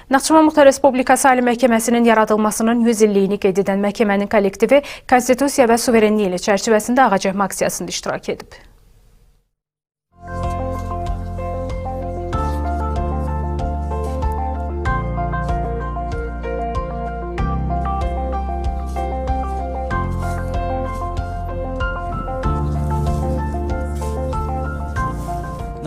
Naxçıvan Muxtar Respublikası Ali Məhkəməsinin yaradılmasının 100 illiyini qeyd edən məhkəmənin kollektivi Konstitusiya və suverenlik ili çərçivəsində ağac əkmə aksiyasında iştirak edib.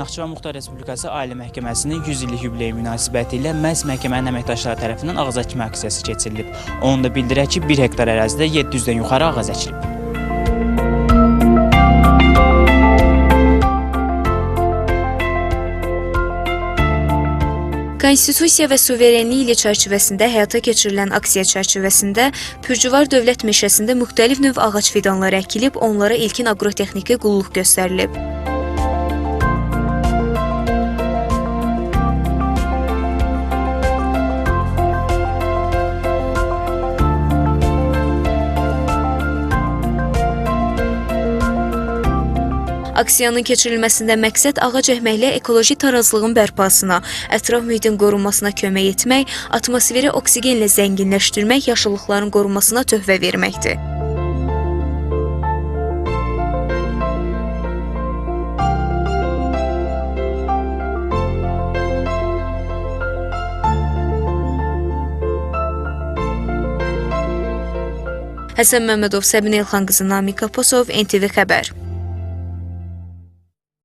Naxçıvan Muxtar Respublikası Ali Məhkəməsinin 100 illik yubileyi münasibəti ilə məhz məhkəmənin əməkdaşları tərəfindən ağac əkmə aksiyası keçirilib. Onu da bildirək ki, 1 hektar ərazidə 700-dən yuxarı ağac əkilib. Konstitusiya və suverenlik ili çərçivəsində həyata keçirilən aksiya çərçivəsində Pürcüvar Dövlət Meşəsində müxtəlif növ ağac fidanları əkilib, onlara ilkin aqrotexniki qulluq göstərilib. Aksiyanın keçirilməsində məqsəd ağac əkməklə ekoloji tarazlığın bərpasına, ətraf mühitin qorunmasına kömək etmək, atmosferi oksigenlə zənginləşdirmək, yaşıllıqların qorunmasına töhfə verməkdir. Həsən Məmmədov, Səbinə Elxan qızı, Namiq Abbasov, NTV Xəbər.